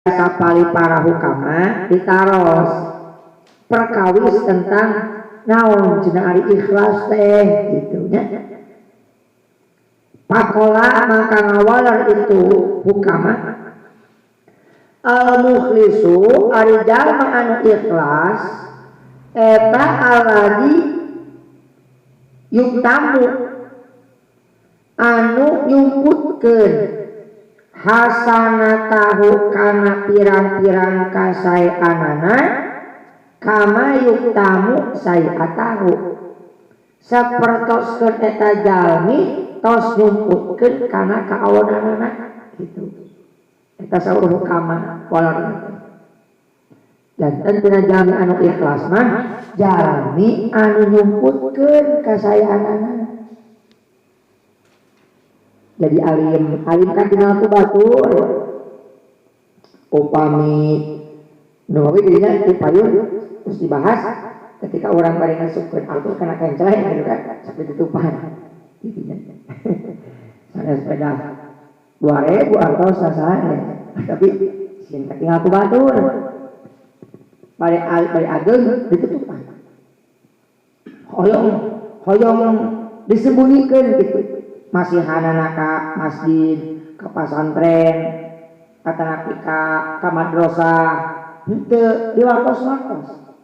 Sapali para hukama ditaros perkawis tentang naon cenah ari ikhlas teh gitu nya. Pakola maka ngawaler itu hukama al mukhlisu ari jalma anu ikhlas eta alladzi yuktamu anu nyumputkeun hasanatahu kana pirang-pirang kasaeanana kama yuktamu saeatahu sapertoskeun eta jalmi tos nyumputkeun kana kaawonanana gitu. Eta saur hukama walar. Janten tina jalmi anu ikhlas mah jalmi anu nyumputkeun kasaeanana. Jadi alim, alim kan tinggal ku batur. Upami nu we dirinya di payun terus dibahas ketika orang bari ngasupkeun alkohol kana kenceleng gitu kan sampai tutupan. Jadinya. Sanes sepeda 2000 atau sasana tapi sieun katinggal ku batur. Bari bari ageng ditutupan. Hoyong hoyong disembunyikan gitu. Masih hanana ka masjid, ka pasantren, atanapi ka madrasah, henteu diwartos-wartos.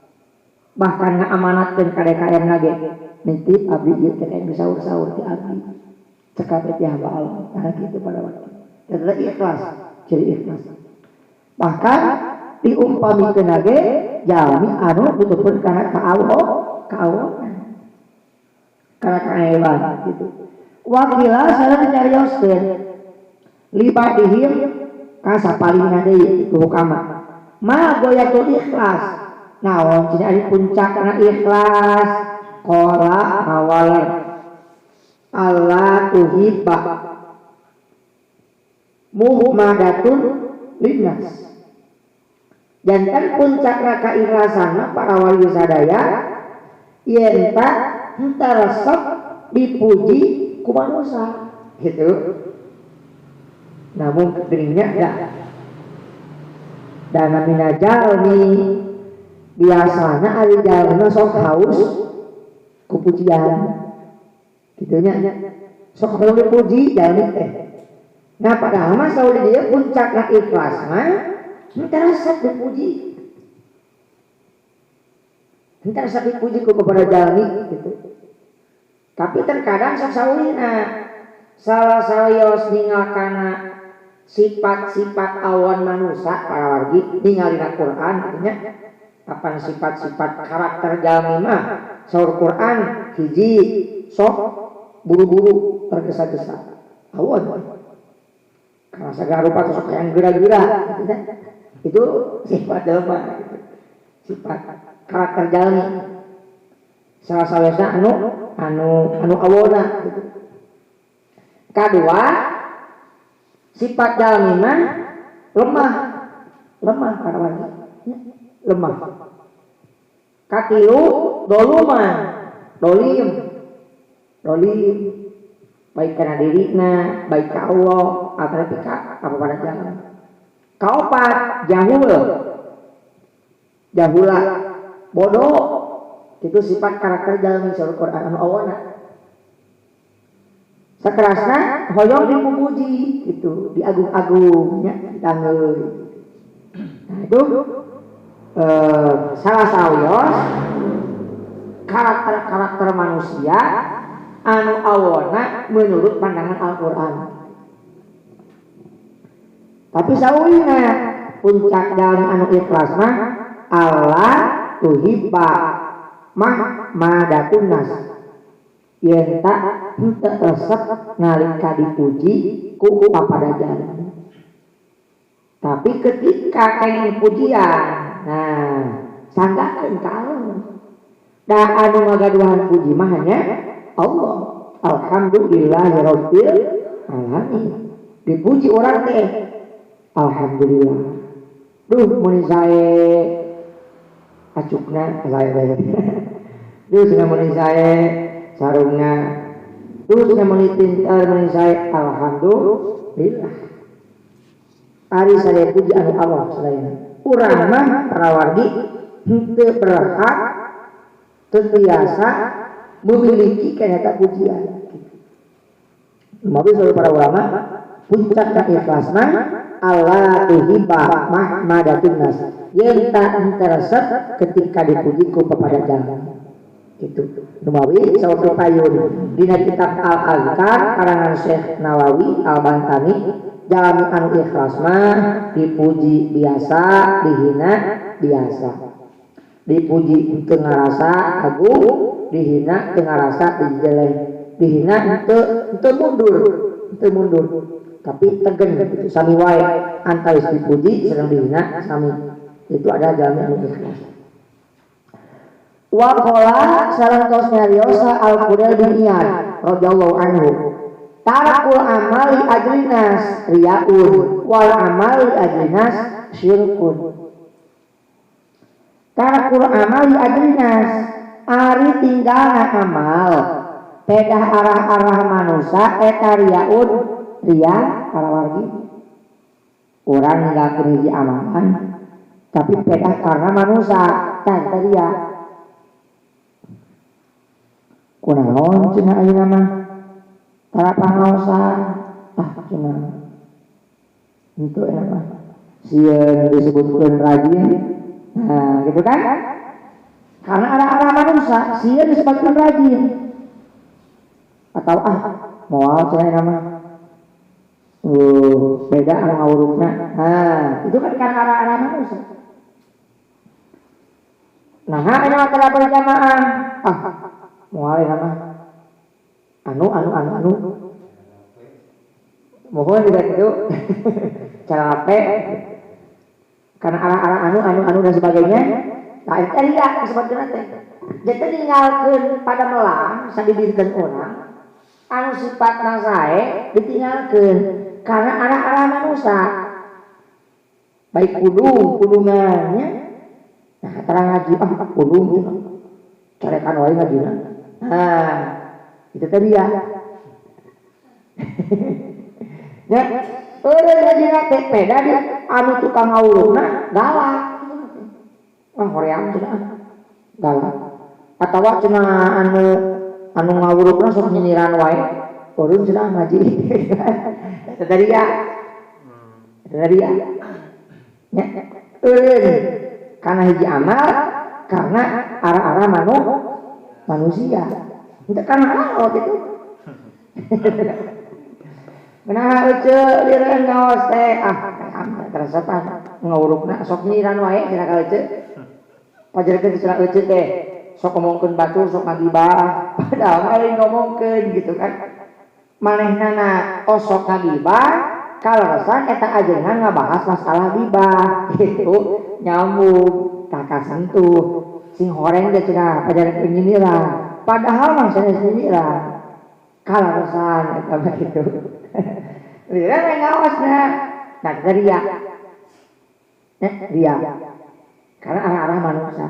Bahkan ngaamanatkeun ka DKM na ge, nitip abdi ieu teh geus saur-saur ti abdi. Cekap teh hamba Allah, tah kitu pada waktu. Eta ikhlas, ciri ikhlas. Bahkan diumpamikeun ge jalmi anu tutupkeun kana ka Allah, ka Allah. Kana kaewan gitu. Wakila sareng nyarioskeun libadihim ka sapalihna deui itu hukama ma goyatul ikhlas naon cenah ari puncakna ikhlas qala hawalar alla tuhibba muhammadatun linnas. Janten puncakna kaikhlasanna para wali sadaya yen ta henteu resep dipuji ku manusia gitu. Namun dirinya ya dan namina jalmi biasanya ari jalmi sok haus ku pujian gitu nya, sok hoyong dipuji jalmi teh. Nah padahal mah saur di dieu puncakna ikhlas mah henteu resep dipuji, henteu resep dipuji ku kepada jalmi gitu. Tapi terkadang sok saurina salah sawios ningal kana sifat-sifat awan manusia para wargi ningali dina Quran artinya apa sifat-sifat karakter jalmi mah saur Quran hiji sok buru-buru tergesa-gesa awan karena segala rupa sok yang gera-gera gitu ya. Itu sifat jelema gitu. Sifat karakter jalmi salah sawiosna anu anu anu awona gitu. Kedua sifat jalmi mah lemah, lemah para wargi lemah. Katilu doluman, dolim, dolim baik karena dirina, baik ka Allah atau ka apa pada jalan. Kaopat jahul, jahula bodoh itu sifat karakter jalmi saur Quran anu awona. Sakerasna hoyong dipuji gitu, diagung-agungnya, ditanggeuh. Nah itu salah sawios karakter-karakter manusia anu awona menurut pandangan Al-Quran. Tapi saurina puncak jalmi anu ikhlas mah Allah tuhibba mah madatunnas yen tak henteu resep nalika dipuji ku papada jalan. Tapi ketika kenging pujian, nah sanggakeun ka Allah. Da anu ngagaduhan puji mah hanya Allah. Alhamdulillahirabbil alamin. Dipuji orang teh alhamdulillah. Duh mun sae acukna sae teh. Duh cenah mun sae sarungna. Duh cenah mun pinter mun sae alhamdulillah. Ari sadaya puji anu Allah sadayana. Urang mah para wargi henteu berhak teu biasa memiliki kana pujian. Mawi saur para ulama puncak ka ikhlas mah Allah tuhibba mahmadatun nas. Yen tak teresep ketika dipuji ku kepada jalma. Gitu. Numawi saur payun dina kitab Al-Azkar karangan Syekh Nawawi Al-Bantani jalmi anu ikhlas mah dipuji biasa, dihina biasa. Dipuji teu ngarasa agung, dihina teu ngarasa dijeleh. Dihina teu mundur, teu mundur. Tapi tegen gitu sami wae antawis dipuji sareng dihina sami. Itu ada jalmi anu ikhlas. Wa qala sareng tos nyariosa Al-Fudail bin Iyad radhiyallahu anhu tarkul amali ajlinas riyaun wal amali ajlinas syirkun. Tarkul amali ajlinas ari tinggalna amal pedah arah-arah manusia eta riyaun riya para wargi. Urang ninggalkeun hiji amalan tapi pedah karena manusia tah eta riya. Kunaon cenah ayeuna mah tara pangaosan ah cenah henteu eta mah sieun disebutkeun rajin. Nah gitu kan, karena arah-arah manusia sieun disebutkeun rajin atau ah moal cenah ayeuna mah beda anu ngawurukna. Nah itu kan karena arah-arah manusia. Nah ayeuna mah tara berjamaah ah moal nama anu anu anu anu mohon tidak itu cara apa karena arah-arah anu anu anu dan sebagainya. Nah itu riya disebutkeun teh. Jadi ninggalkeun pada melang sadidinten urang anu sifatna sae ditinggalkeun karena arah-arah manusia baik kudung kudungannya. Nah terang ngaji ah kudung carekan wae ngajina. Nah, itu tadi ya. Ya, eureun ngajina teh peda di anu tukang ngawurukna galak. Wah, hoream cenah galak. Atawa cenah anu anu ngawurukna sok nyinyiran wae, eureun cenah ngaji. Itu tadi ya. Itu tadi ya. Ya, eureun karena hiji amal karena arah-arah manusia. Itu karena Allah gitu. Nah, ece liren ngaos teh ah teresepan ngawurukna sok nyiran wae cenah ka ece. Pajarkeun cenah ece teh sok ngomongkeun batur sok ngagibah padahal mah lain ngomongkeun gitu kan. Manehnana osok ngagibah kaleresan eta ajengan ngabahas masalah gibah gitu nyambung kakasentuh sing horeng teh cenah pajarkeun nyinyiran padahal mah sanes nyinyiran kaleresan eta mah kitu. Liren we ngaosna. Nah ria. Ria. Karena arah-arah manusia.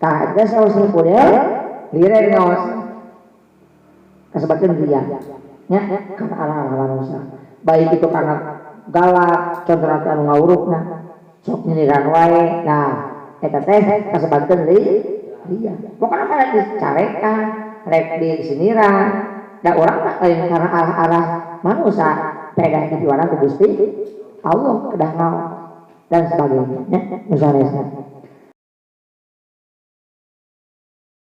Tah eta saos kuliah liren ngaos. Kasebutkeun ria. Nya karena arah-arah manusia. Baik itu karena galak, contohna anu ngawurukna, sok nyinyiran wae. Nah, eta teh kasebutkeun ria. Pokona mah rek dicarekan, rek disiniran. Da urang mah lain karena arah-arah manusia, pedah dipiwarang ku Gusti Allah kedah ngaos dan sebagainya. Nya nu sanesna.